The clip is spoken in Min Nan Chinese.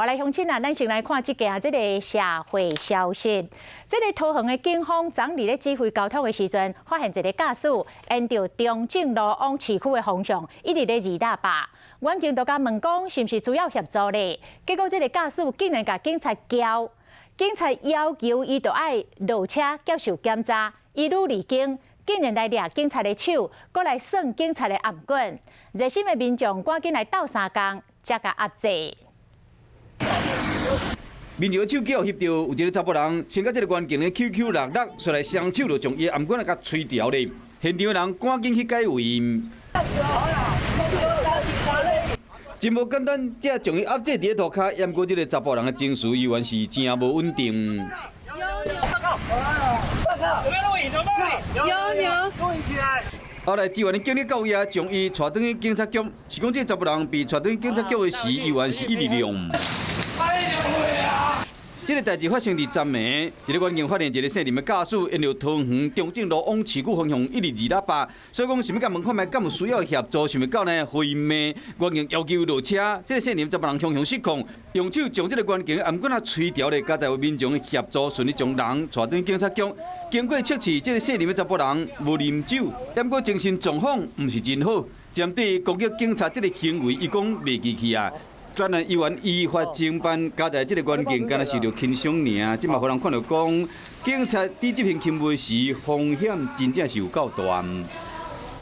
好來，鄉親啊，咱先來看這件這个社會消息。這个桃園的警方昨昏佇咧指揮交通的時陣，發現一个駕駛沿著中正路往市區的方向，一直咧按喇叭。員警就共問講，是毋是需要協助咧？結果這个駕駛竟然共警察撬，警察要求伊著愛落車接受檢查，伊愈離經，竟然來掠警察的手，閣來耍警察的頷頸。熱心的民眾趕緊來鬥相共，才共壓制。民眾的手機翕著有一个查埔人，先共這个員警咧 QQ 六六，紲來雙手就將伊的頷頸仔共摧牢咧。現場的人趕緊去解圍。真無簡單，才將伊壓制佇咧塗跤，毋過這个查埔人的情緒猶原是真無穩定。有沒有錄影？有沒有錄影？有有。錄影起來。後來支援的警力到位，將伊帶轉去警察局。是講這个查埔人被帶轉去警察局的時，猶原是一直量。這个代誌發生佇昨暝，一个員警發現一个姓林的駕駛，沿著桃園中正路往市區方向一直按喇叭，所以講想欲共問看覓敢有需要協助，想袂到呢，予伊罵，員警要求落車，這个姓林查埔人雄雄失控，用手將這个員警的頷頸仔摧牢咧，佳哉有民眾的協助，順利將人帶轉警察局。經過測試，這个姓林的查埔人無啉酒，毋過精神狀況毋是真好，針對攻擊警察這个行為，伊講袂記去啊。專案猶原依法偵辦，佳哉這个員警敢若受著輕傷爾，這嘛予人看著講，警察佇執行勤務時風險真正是有夠大。